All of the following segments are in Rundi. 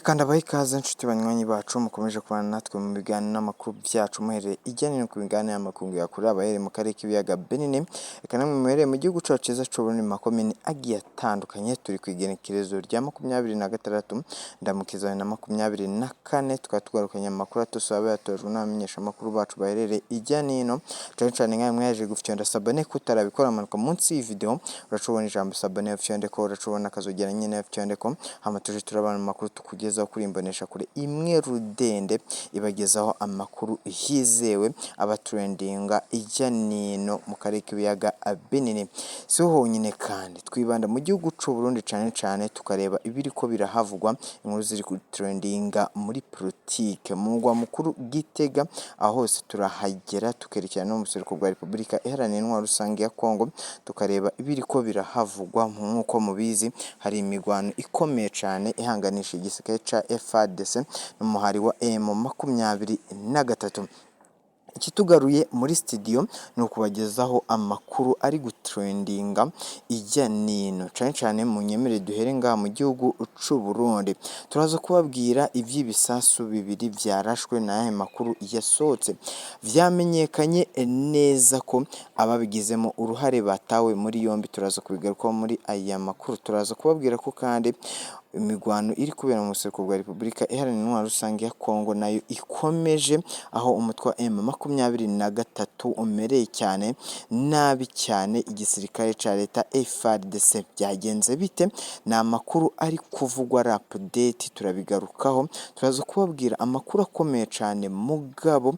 Reka ndabahe ikaze nshuti banywanyi bacu mukomeje kubana natwe mu biganiro n'amakuru byacu muhereye ijyanye no ku biganiro y'amakungu yakure abahereye mu karere k'ibiyaga binini, reka namwe muhereye mu gihugu cacu ciza c'Uburundi mu makomine agiye atandukanye. Turi ku igenekerezo rya 26 Ndamukiza 2024, tukaba tugarukanye amakuru atusaba yatojwe n'abamenyeshamakuru bacu baherereye ijya n'ino, cane cane nkawe mwaje gufyonda s'abonner. Kutarabikora, manuka munsi y'iyi video, uracubona ijambo s'abonner, ufyondeko, uracubona akazogera nyene, ufyondeko, hama tuje turabana mu makuru tukugezaho kuri imbonesha kure imwe rudende ibagezaho amakuru yizewe abatrendinga ijya nino mu karere k'ibiyaga binini. Si ho honyine kandi twibanda mu gihugu c'u Burundi, cane cane tukareba ibiriko birahavugwa, inkuru ziri kutrendinga muri politike mu mugwa mukuru Gitega. Aho hose turahagera, tukerekera no mu buseruko bwa Repubulika Iharanira Intwaro Rusange ya Kongo, tukareba ibiriko birahavugwa. Nk'uko mubizi, hari imigwano ikomeye cane ihanganisha igisirikare ca FARDC n'umuhari wa M23. Ikitugaruye muri studio ni ukubagezaho amakuru ari gutrendinga ijya nino, cane cane mu nyemere duhere ngaha mu gihugu c'u Burundi. Turaza kubabwira ivy'ibisasu bibiri vyarashwe n'ayahe makuru yasohotse. Vyamenyekanye neza ko ababigizemo uruhare batawe muri yombi, turaza kubigarukaho muri aya makuru. Turaza kubabwira ko kandi imigwano iri kubera mu buseruko bwa Repubulika Iharanira Intwaro Rusange ya Kongo nayo ikomeje, aho umutwe wa M23 umereye cyane nabi cyane igisirikare ca leta FARDC. Byagenze bite? Ni amakuru ari kuvugwa, ari update, turabigarukaho. Turaza kubabwira amakuru akomeye cyane mugabo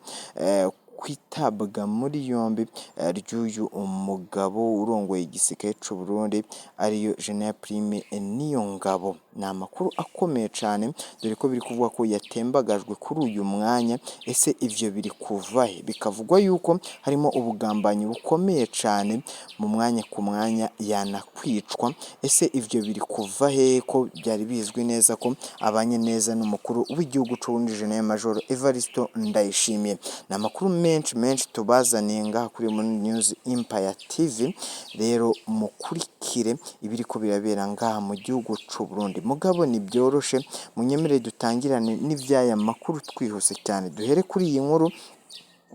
kwitabwa muri yombi ry'uyu mugabo urongoye igisirikare c'u Burundi, ariyo General Prime Niyongabo. Ni amakuru akomeye cane, dore ko biri kuvuga ko yatembagajwe kuri uyu mwanya. Ese ivyo biri kuva he? Bikavugwa yuko harimo ubugambanyi bukomeye cane, mu mwanya ku mwanya yanakwicwa. Ese ivyo biri kuva he, ko byari bizwi neza ko abanye neza n'umukuru w'igihugu c'u Burundi, General Major Evaristo Ndayishimiye? Ni amakuru menshi menshi tubazaniye ngaha kuri Burundi News Empire TV. Rero mukurikire ibiriko birabera ngaha mu gihugu c'u Burundi. Mugabo ntibyoroshe, munyemerere dutangirane n'ivy'aya makuru twihuse cyane. Duhere kuri iyi nkuru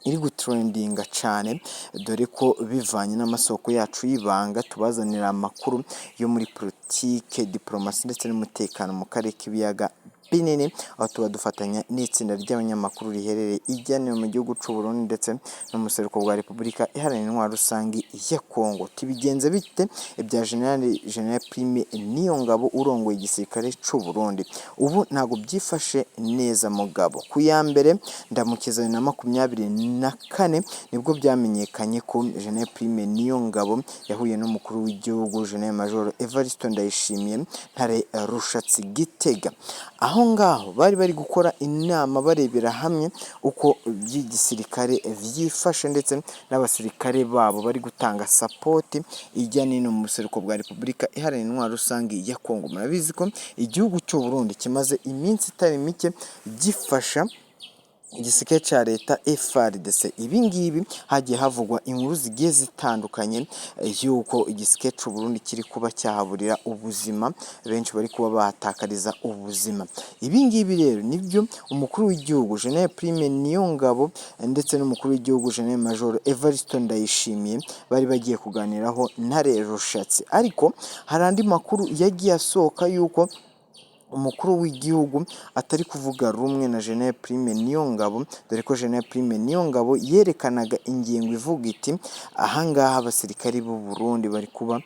iri gutrendinga cane, dore ko bivanye n'amasoko yacu y'ibanga tubazanira amakuru yo muri politike, diplomasi ndetse n'umutekano mu karere k'ibiyaga binini, aho tuba dufatanya n'itsinda ry'abanyamakuru riherereye ijya mu gihugu c'u Burundi ndetse no mu buseruko bwa Repubulika Iharanira Intwaro Rusange ya Kongo. Tubigenze bite ibya General Prime Niyongabo urongoye igisirikare c'u Burundi? Ubu ntabwo byifashe neza. Mugabo ku ya mbere Ndamukiza 2024 nibwo byamenyekanye ko General Prime Niyongabo yahuye n'umukuru w'igihugu, General Major Evaristo Ndayishimiye, Ntare Rushatsi, Gitega. Aho ngaho bari bari gukora inama, barebera hamwe uko iby'igisirikare vyifashe, ndetse n'abasirikare babo bari gutanga support ijya n'ino mu buseruko bwa Repubulika Iharanira Intwaro Rusange ya Kongo. Murabizi ko igihugu cy'u Burundi kimaze iminsi itari mike gifasha igisirikare ca leta FARDC. Ibi ngibi hagiye havugwa inkuru zigiye zitandukanye yuko igisirikare c'u Burundi kiri kuba cyahaburira ubuzima, benshi bari kuba bahatakariza ubuzima. Ibi ngibi rero nibyo umukuru w'igihugu General Prime Niyongabo ndetse n'umukuru w'igihugu General Major Evaristo Ndayishimiye bari bagiye kuganiraho Ntare Rushatsi. Ariko hari andi makuru yagiye asohoka yuko umukuru w'igihugu atari kuvuga rumwe na General Prime Niyongabo, dore ko General Prime Niyongabo yerekanaga ingingo ivuga iti: "Ahangaha abasirikari b'u Burundi bari kuba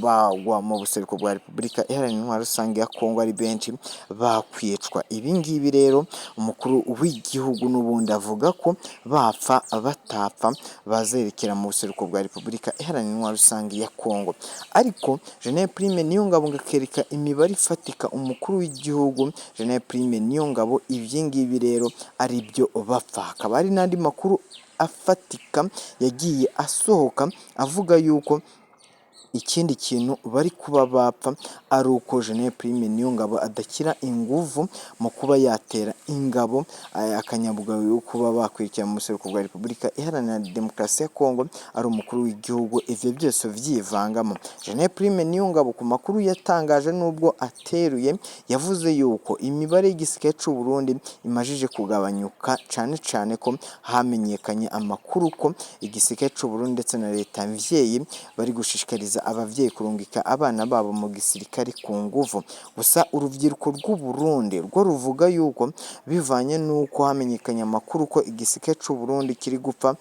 bagwa mu buseruko bwa Repubulika Iharanira Intwaro Rusange ya Kongo ari benshi, bakwicwa." Ibi ngibi rero umukuru w'igihugu n'ubundi avuga ko bapfa batapfa bazerekera mu buseruko bwa Repubulika Iharanira Intwaro Rusange ya Kongo. Ariko General Prime Niyongabo ngo akereka imibare ifatika umukuru w'igihugu General Prime Niyongabo ibyi ngibi rero ari byo bapfa. Hakaba hari n'andi makuru afatika yagiye asohoka avuga yuko Ikindi kintu bari kuba bapfa ari uko General Prime Niyongabo adakira inguvu mu kuba yatera ingabo akanyabugabo yo kuba bakwirikira mu buseruko bwa Repubulika Iharanira Demokarasi ya Kongo, ari umukuru w'igihugu, ivyo byose vyivangamo. General Prime Niyongabo, ku makuru yatangaje nubwo ateruye, yavuze yuko imibare y'igisirikare c'u Burundi imajije kugabanyuka, cane cane ko hamenyekanye amakuru ko igisirikare c'u Burundi ndetse na leta mvyeyi bari gushishikariza abavyeyi kurungika abana babo mu gisirikare ku nguvu. Gusa urubyiruko rw'u Burundi rwo ruvuga yuko bivanye n'uko hamenyekanye amakuru ko igisirikare c'u Burundi kiri gupfa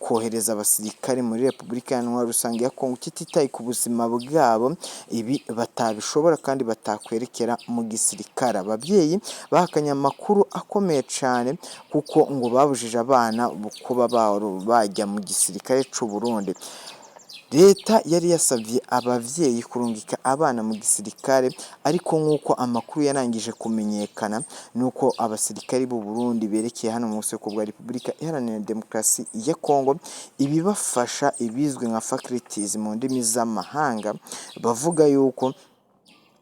kohereza abasirikare muri Repubulika Iharanira Rusange ya Kongo kititaye ku buzima bwabo, ibi batabishobora kandi batakwerekera mu gisirikare. Ababyeyi bahakanye amakuru akomeye cane, kuko ngo babujije abana kuba bajya mu gisirikare c'u Burundi. Leta yari yasabye abavyeyi kurungika abana mu gisirikare, ariko nk'uko amakuru yarangije kumenyekana nuko abasirikare b'u Burundi berekeye hano mu buseruko bwa Repubulika Iharanira Demokarasi ya Kongo, ibibafasha ibizwi nka facilities mu ndimi z'amahanga, bavuga yuko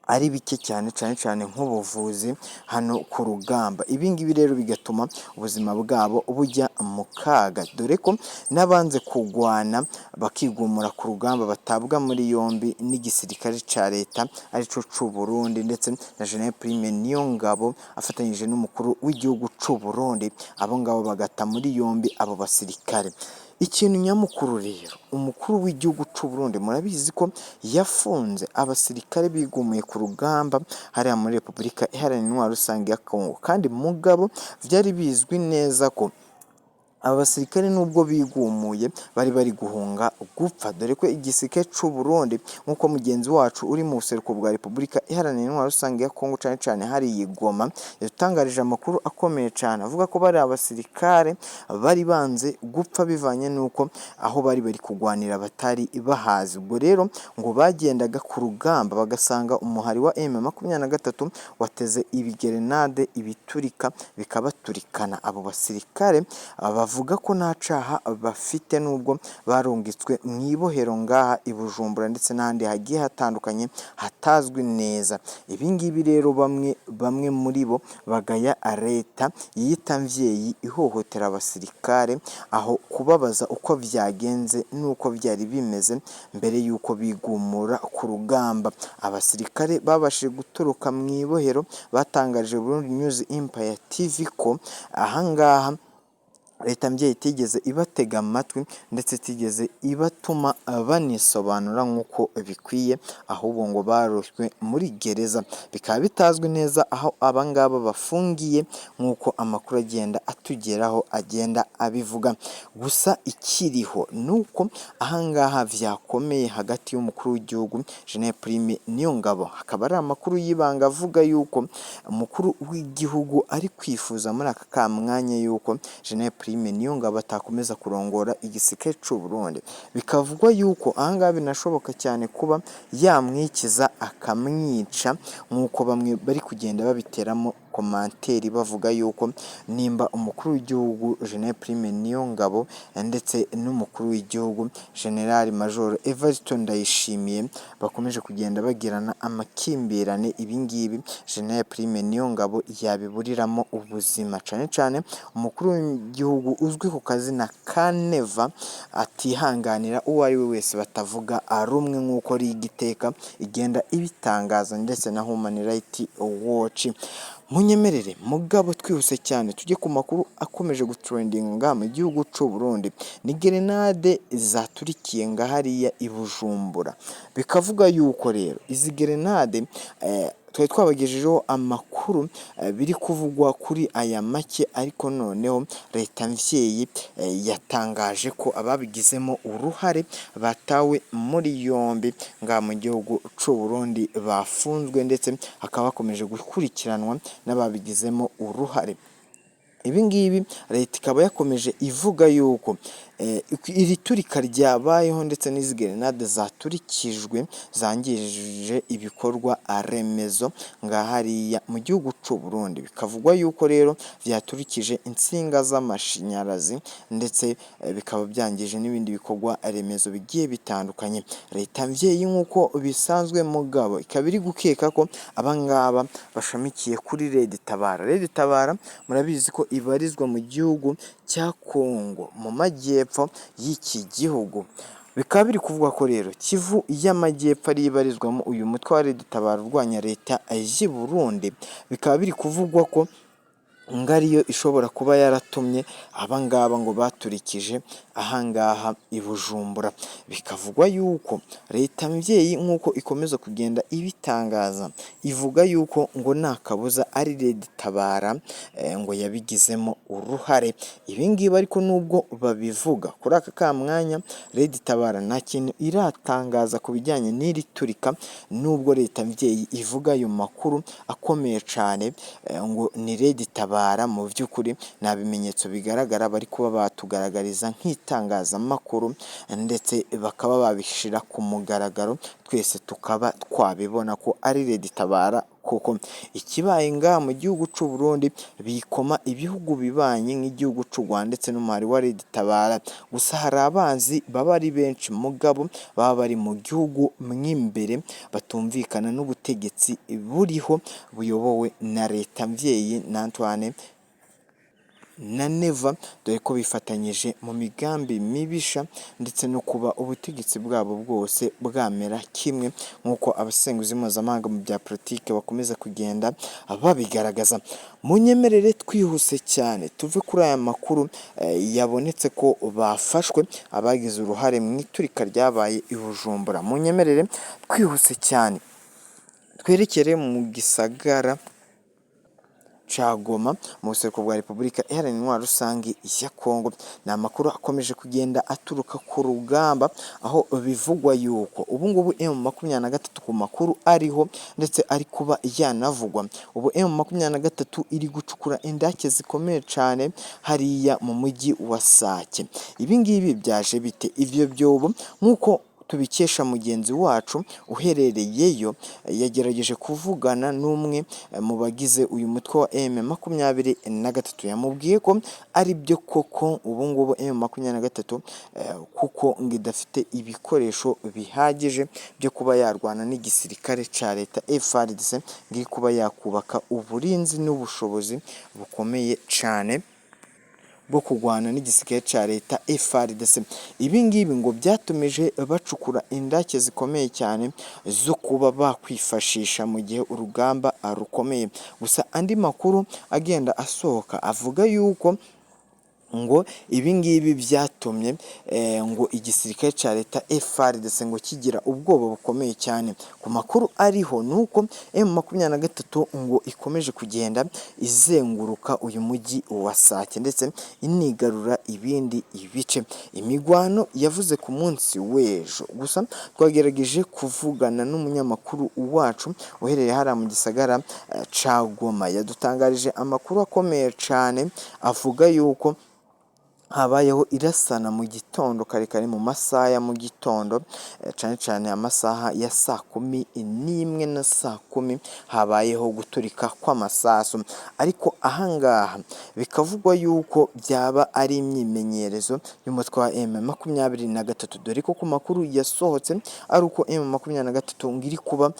ari bike cyane, cyane cyane nk'ubuvuzi hano ku rugamba. Ibi ngibi rero bigatuma ubuzima bwabo bujya mu kaga, dore ko n'abanze kugwana bakigumura ku rugamba batabwa muri yombi n'igisirikare ca leta arico c'u Burundi, ndetse na General Prime Niyongabo afatanyije n'umukuru w'igihugu c'u Burundi, abo ngabo bagata muri yombi abo basirikare. Ikintu nyamukuru rero, umukuru w'igihugu c'u Burundi murabizi ko yafunze abasirikare bigumuye ku rugamba hariya muri Repubulika Iharanira Intwaro Rusange ya Kongo, kandi mugabo vyari bizwi neza ko aba basirikare nubwo bigumuye bari bari guhunga gupfa, dore ko igisirikare c'u Burundi, nk'uko mugenzi wacu uri mu buseruko bwa Repubulika Iharanira Intwaro Rusange ya Kongo, cane cane hariya i Goma, yadutangarije amakuru akomeye cane avuga ko bari abasirikare bari banze gupfa bivanye n'uko aho bari bari kugwanira batari bahazi. Ubwo rero ngo bagendaga ku rugamba bagasanga umuhari wa M23 wateze ibigerenade, ibiturika bikabaturikana. Abo basirikare bavuga ko nta caha bafite nubwo barungitswe mu ibohero ngaha i Bujumbura ndetse n'ahandi hagiye hatandukanye hatazwi neza. Ibi ngibi rero bamwe bamwe muri bo bagaya leta yiyita mvyeyi ihohotera abasirikare, aho kubabaza uko vyagenze n'uko vyari bimeze mbere y'uko bigumura ku rugamba. Abasirikare babashije gutoroka mu ibohero batangarije Burundi News Empire TV ko ahangaha leta mvyeyi itigeze ibatega amatwi, ndetse itigeze ibatuma banisobanura nk'uko bikwiye, ahubwo ngo baroshywe muri gereza, bikaba bitazwi neza aho abangaba bafungiye nk'uko amakuru agenda atugeraho agenda abivuga. Gusa ikiriho ni uko ahangaha vyakomeye hagati y'umukuru w'igihugu General Prime Niyongabo, hakaba ari amakuru y'ibanga avuga yuko umukuru w'igihugu ari kwifuza muri aka kamwanya yuko General Prime Niyongabo atakomeza kurongora igisirikare c'u Burundi. Bikavugwa yuko ahangaha binashoboka cyane kuba yamwikiza akamwica, nk'uko bamwe bari kugenda babiteramo commentaire bavuga yuko nimba umukuru w'igihugu General Prime Niyongabo ndetse n'umukuru w'igihugu General Major Evariste Ndayishimiye bakomeje kugenda bagirana amakimbirane, ibi ngibi General Prime Niyongabo yabiburiramo ubuzima, cane cane umukuru w'igihugu uzwi ku kazina ka Neva atihanganira uwo ari we wese batavuga rumwe, nk'uko Rigiteka igenda ibitangaza ndetse na Human Rights Watch. Munyemerere mugabo twihuse cyane tujye ku makuru akomeje gutrendinga mu gihugu c'u Burundi. Ni gerenade zaturikiye nga hariya i Bujumbura, bikavuga yuko rero izi gerenade twari twabagejejeho amakuru biri kuvugwa kuri aya make, ariko noneho leta mvyeyi yatangaje ko ababigizemo uruhare batawe muri yombi ngaha mu gihugu c'u Burundi, bafunzwe, ndetse hakaba hakomeje gukurikiranwa n'ababigizemo uruhare. Ibi ngibi leta ikaba yakomeje ivuga yuko Iri turika ryabayeho ndetse n'izi gerenade zaturikijwe zangije ibikorwa remezo ngahariya mu gihugu c'u Burundi. Bikavugwa yuko rero vyaturikije insinga z'amashanyarazi ndetse bikaba byangije n'ibindi bikorwa remezo bigiye bitandukanye. Leta mvyeyi nk'uko bisanzwe mugabo ikaba iri gukeka ko abangaba bashamikiye kuri Red Tabara. Red Tabara murabizi ko ibarizwa mu gihugu cya Kongo mu majyepfo y'iki gihugu. Bikaba biri kuvugwa ko rero Kivu y'Amajyepfo ariyo ibarizwamo uyu mutwe wa Red Tabara urwanya leta y'i Burundi. Bikaba biri kuvugwa ko ngo ariyo ishobora kuba yaratumye abangaba ngo baturikije ahangaha i Bujumbura. Bikavugwa yuko leta mvyeyi nk'uko ikomeza kugenda ibitangaza, ivuga yuko ngo nta kabuza ari Red Tabara ngo yabigizemo uruhare. Ibi ngibi ariko nubwo babivuga kuri aka kamwanya, Red Tabara nta kintu iratangaza ku bijyanye n'iri turika, nubwo leta mvyeyi ivuga ayo makuru akomeye cane ngo ni Red Tabara. Mu by'ukuri nta bimenyetso bigaragara bari kuba batugaragariza nk'itangazamakuru, ndetse bakaba babishyira ku mugaragaro twese tukaba twabibona ko ari Red Tabara koko. Ikibaye ngaha mu gihugu c'u Burundi bikoma ibihugu bibanyi nk'igihugu c'u Rwanda ndetse n'umuhari wa Red Tabara. Gusa hari abanzi baba ari benshi mugabo baba bari mu gihugu mw'imbere batumvikana n'ubutegetsi buriho buyobowe na leta mvyeyi na Antoine na Neva, dore ko bifatanyije mu migambi mibisha ndetse no kuba ubutegetsi bwabo bwose bwamera kimwe, nk'uko abasenguzi mpuzamahanga mu bya politike bakomeza kugenda babigaragaza. Munyemerere twihuse cyane tuve kuri aya makuru yabonetse ko bafashwe abagize uruhare mu iturika ryabaye i Bujumbura. Munyemerere twihuse cyane twerekere mu gisagara ca Goma mu buseruko bwa Repubulika Iharanira Intwaro Rusange ya Kongo. Ni amakuru akomeje kugenda aturuka ku rugamba, aho bivugwa yuko ubu ngubu M23 ku makuru ariho ndetse ari kuba yanavugwa, ubu M23 iri gucukura indake zikomeye cane hariya mu mujyi wa Sake. Ibi ngibi byaje bite? Ivyo byobo nk'uko tubikesha mugenzi wacu uherereyeyo, yagerageje kuvugana n'umwe mu bagize uyu mutwe wa M23, yamubwiye ko ari byo koko ubu ngubu M23 kuko ngo idafite ibikoresho bihagije byo kuba yarwana n'igisirikare ca leta FARDC, ngo iri kuba yakubaka uburinzi n'ubushobozi bukomeye cane bwo kurwana n'igisirikare ca leta FARDC. Ibi ngibi ngo byatumije bacukura indake zikomeye cyane zo kuba bakwifashisha mu gihe urugamba rukomeye. Gusa andi makuru agenda asohoka avuga yuko ngo ibi ngibi byatumye ngo igisirikare ca leta FARDC ngo kigira ubwoba bukomeye cyane. Ku makuru ariho ni uko M23 ngo ikomeje kugenda izenguruka uyu mujyi wa Sake ndetse inigarura ibindi bice. Imigwano yavuze ku munsi w'ejo. Gusa twagerageje kuvugana n'umunyamakuru wacu uherereye hariya mu gisagara ca Goma, yadutangarije amakuru akomeye cane avuga yuko habayeho irasana mu gitondo kare kare, mu masaha ya mu gitondo, cane cane amasaha ya saa 11 na saa 10, habayeho guturika kw'amasasu. Ariko ahangaha bikavugwa yuko byaba ari imyimenyerezo y'umutwe wa M23, dore ko ku makuru yasohotse ari uko M23 ngo iri kuba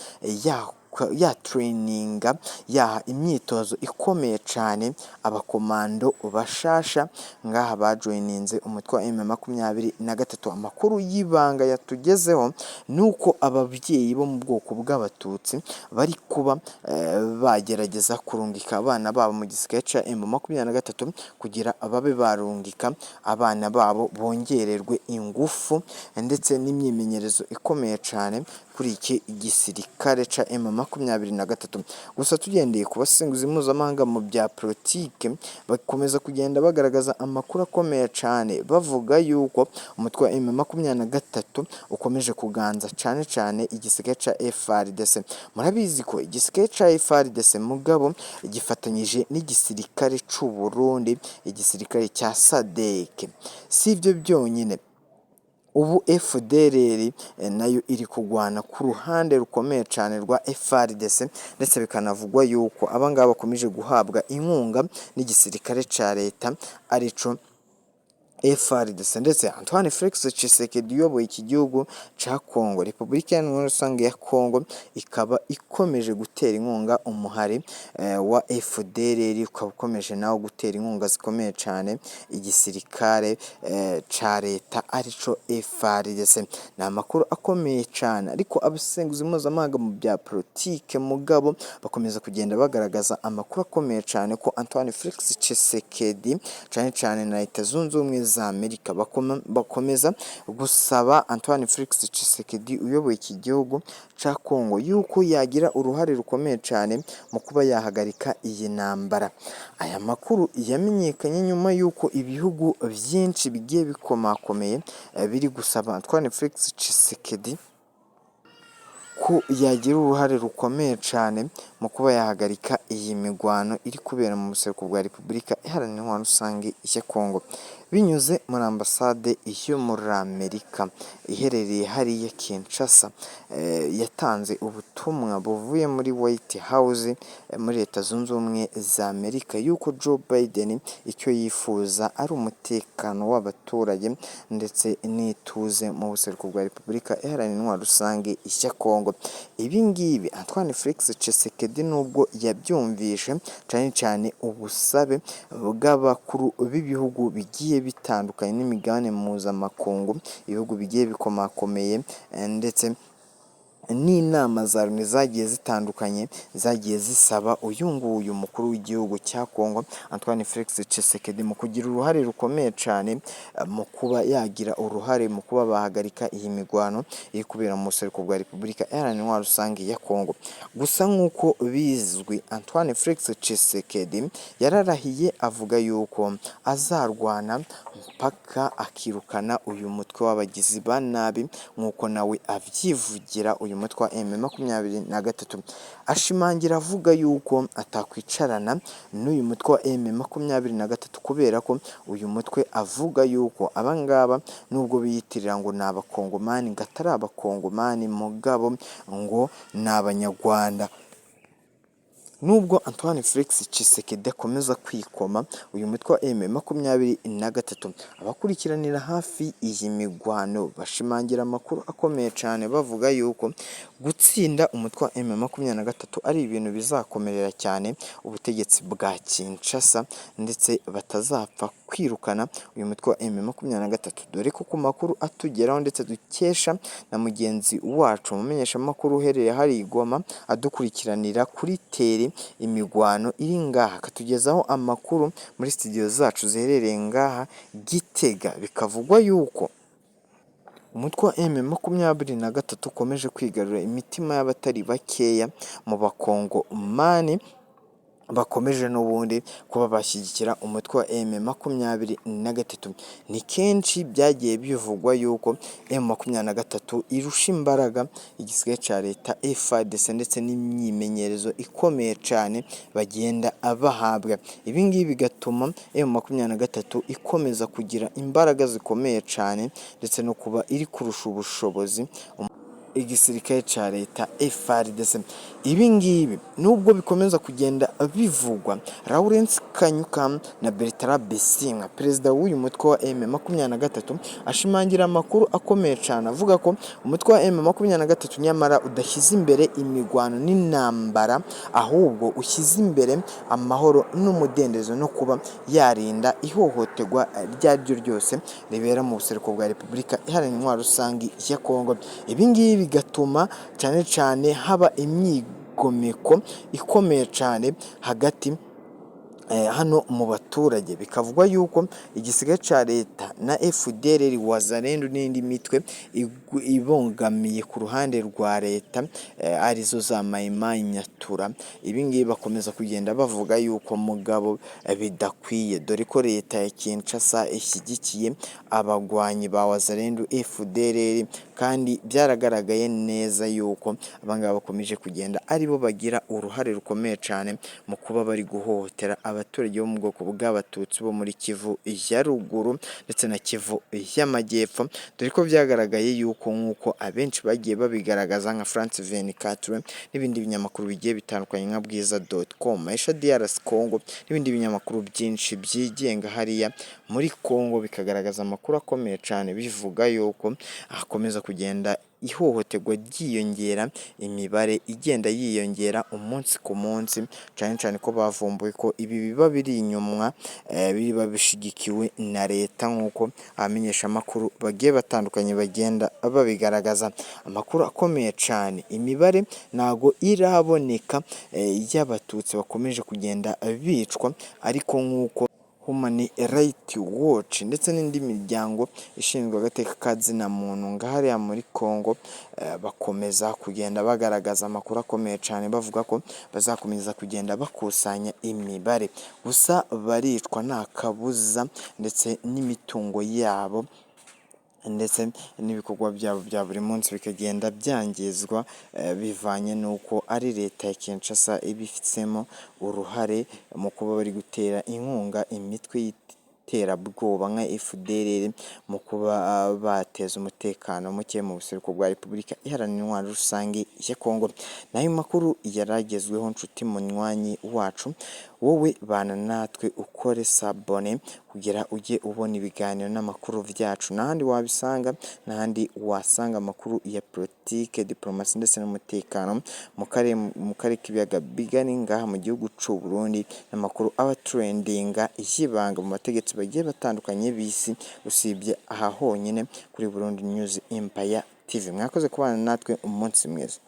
yatraininga, yaha imyitozo ikomeye cane abakomando bashasha ngaha bajoininze umutwe wa M23. Amakuru y'ibanga yatugezeho ni uko ababyeyi bo mu bwoko bw'Abatutsi bari kuba bagerageza kurungika abana babo mu gisirikare ca M23 kugira babe barungika abana babo bongererwe ingufu ndetse n'imyimenyerezo ikomeye cane kuri iki gisirikare ca M23. M23. Gusa tugendeye ku basenguzi mpuzamahanga mu bya politike, bakomeza kugenda bagaragaza amakuru akomeye cyane, bavuga yuko umutwe wa M23 ukomeje kuganza cyane cyane igisirikare ca FARDC. Murabizi ko igisirikare ca FARDC mugabo gifatanyije n'igisirikare c'u Burundi, igisirikare cya SADC. Si ibyo byonyine, ubu FDLR nayo iri kugwana ku ruhande rukomeye cyane rwa FARDC, ndetse bikanavugwa yuko abangaba bakomeje guhabwa inkunga n'igisirikare ca leta arico FARDC. Ndetse Antoine Felix Tshisekedi uyoboye iki gihugu ca Congo, Repubulika Iharanira Rusange ya Congo, ikaba ikomeje gutera inkunga umuhari wa FDLR, ukaba ukomeje nawo gutera inkunga zikomeye cyane igisirikare ca leta arico FARDC. Ni amakuru akomeye cyane, ariko abasenguzi mpuzamahanga mu bya politike mugabo bakomeza kugenda bagaragaza amakuru akomeye cyane ko Antoine Felix Tshisekedi cyane cyane na Leta Zunze Ubumwe za Amerika bakomeza gusaba Antoine Felix Tshisekedi uyoboye iki gihugu ca Congo yuko yagira uruhare rukomeye cyane mu kuba yahagarika iyi ntambara. Aya makuru yamenyekanye nyuma y'uko ibihugu byinshi bigiye bikomakomeye biri gusaba Antoine Felix Tshisekedi ko yagira uruhare rukomeye cyane mu kuba yahagarika iyi migwano iri kubera mu buseruko bwa Repubulika Iharanira Intwaro Rusange ya Congo, binyuze muri ambasade yo muri Amerika iherereye hariya Kinshasa. Yatanze ubutumwa buvuye muri White House muri Leta Zunze Ubumwe za Amerika yuko Joe Biden icyo yifuza ari umutekano w'abaturage ndetse n'ituze mu buseruko bwa Repubulika Iharanira Intwaro Rusange ya Congo. Ibi ngibi Antoine Felix Tshisekedi nubwo yabyumvishe cyane cyane ubusabe bw'abakuru b'ibihugu bigiye bitandukanye n'imigabane mpuzamakungu, ibihugu bigiye bikomakomeye, ndetse n'inama za Loni zagiye zitandukanye zagiye zisaba uyu nguyu mukuru w'igihugu cya Congo Antoine Felix Tshisekedi mu kugira uruhare rukomeye cyane mu kuba yagira uruhare mu kuba bahagarika iyi migwano iri kubera mu buseruko bwa Repubulika Iharanira Intwaro Rusange ya Congo. Gusa nk'uko bizwi, Antoine Felix Tshisekedi yararahiye avuga yuko azarwana mpaka akirukana uyu mutwe w'abagizi ba nabi, nk'uko nawe abyivugira, uyu mutwe wa M23. Ashimangira avuga yuko atakwicarana n'uyu mutwe wa M23, kubera ko uyu mutwe avuga yuko abangaba nubwo biyitirira ngo ni abakongomani, ngo atari abakongomani mugabo ngo ni abanyarwanda. Nubwo Antoine Felix Tshisekedi akomeza kwikoma uyu mutwe wa M23, abakurikiranira hafi iyi migwano bashimangira amakuru akomeye cyane, bavuga yuko gutsinda umutwe wa M23 ari ibintu bizakomerera cyane ubutegetsi bwa Kinshasa, ndetse batazapfa kwirukana uyu mutwe wa M23, dore ko ku makuru atugeraho ndetse dukesha na mugenzi wacu umumenyeshamakuru uherereye hariya i Goma adukurikiranira kuri terrain imigwano iri ngaha, akatugezaho amakuru muri studio zacu ziherereye ngaha Gitega, bikavugwa yuko umutwe wa M23 ukomeje kwigarurira imitima y'abatari bakeya mu bakongomani bakomeje n'ubundi kuba bashyigikira umutwe wa M23. Ni kenshi byagiye bivugwa yuko M23 irusha imbaraga igisirikare cya leta FARDC, ndetse n'imyimenyerezo ikomeye cyane bagenda bahabwa. Ibi ngibi bigatuma M23 ikomeza kugira imbaraga zikomeye cyane, ndetse no kuba iri kurusha ubushobozi igisirikare cya leta FARDC. Ibi ngibi nubwo bikomeza kugenda bivugwa, Lawrence Kanyuka na Bertrand Bisimwa, perezida w'uyu mutwe wa M23, ashimangira amakuru akomeye cyane avuga ko umutwe wa M23 nyamara udashyize imbere imigwano n'intambara, ahubwo ushyize imbere amahoro n'umudendezo no kuba yarinda ihohoterwa iryo ari ryo ryose ribera mu buseruko bwa Repubulika Iharanira Intwaro Rusange ya Kongo. Ibi ngibi bigatuma cyane cyane haba imyigomeko ikomeye cyane hagati Hano mu baturage bikavugwa yuko igisigaye ca leta na FDLR, Wazalendo n'indi mitwe ibogamiye ku ruhande rwa leta, arizo za Maimai Nyatura. Ibi ngibi bakomeza kugenda bavuga yuko mugabo bidakwiye, dore ko leta ya Kinshasa ishyigikiye abagwanyi ba Wazalendo, FDLR, kandi byaragaragaye neza yuko abangaba bakomeje kugenda aribo bagira uruhare rukomeye cyane mu kuba bari guhohotera abaturage bo mu bwoko bw'Abatutsi bo muri Kivu ya Ruguru ndetse na Kivu y'Amajyepfo, dore ko byagaragaye yuko nk'uko abenshi bagiye babigaragaza nka France 24 n'ibindi binyamakuru bigiye bitandukanye nka Bwiza.com, Maisha DRC Congo n'ibindi binyamakuru byinshi byigenga hariya muri Congo, bikagaragaza amakuru akomeye cyane bivuga yuko hakomeza kugenda ihohoterwa ryiyongera, imibare igenda yiyongera umunsi ku munsi, cyane cyane ko bavumbuye ko ibi biba biri inyuma, biba bishigikiwe na leta, nk'uko abamenyeshamakuru bagiye batandukanye bagenda babigaragaza. Amakuru akomeye cyane, imibare ntago iraboneka y'Abatutsi bakomeje kugenda bicwa, ariko nk'uko Human Rights Watch ndetse n'indi miryango ishinzwe agateka ka zina muntu nga hariya muri Congo bakomeza kugenda bagaragaza amakuru akomeye cyane, bavuga ko bazakomeza kugenda bakusanya imibare. Gusa baricwa nta kabuza, ndetse n'imitungo yabo ndetse n'ibikorwa byabo bya buri munsi bikagenda byangizwa, bivanye n'uko ari leta ya Kinshasa ibifitemo uruhare mu kuba bari gutera inkunga imitwe y'iterabwoba nka FDLR mu kuba bateza umutekano muke mu buseruko bwa Repubulika Iharanira Intwaro Rusange ya Congo. N'ayo makuru yaragezweho, nshuti munywanyi wacu, wowe bana natwe, ukore s'abonner kugira ujye ubona ibiganiro n'amakuru byacu. N'ahandi wabisanga, n'ahandi wasanga amakuru ya politike, diplomasi ndetse n'umutekano mu karere k'ibiyaga bigari ngaha mu gihugu c'u Burundi, n'amakuru aba trendinga yibanga mu bategetsi bagiye batandukanye b'isi, usibye aha honyine kuri Burundi News Empire TV. Mwakoze kubana natwe, umunsi mwiza.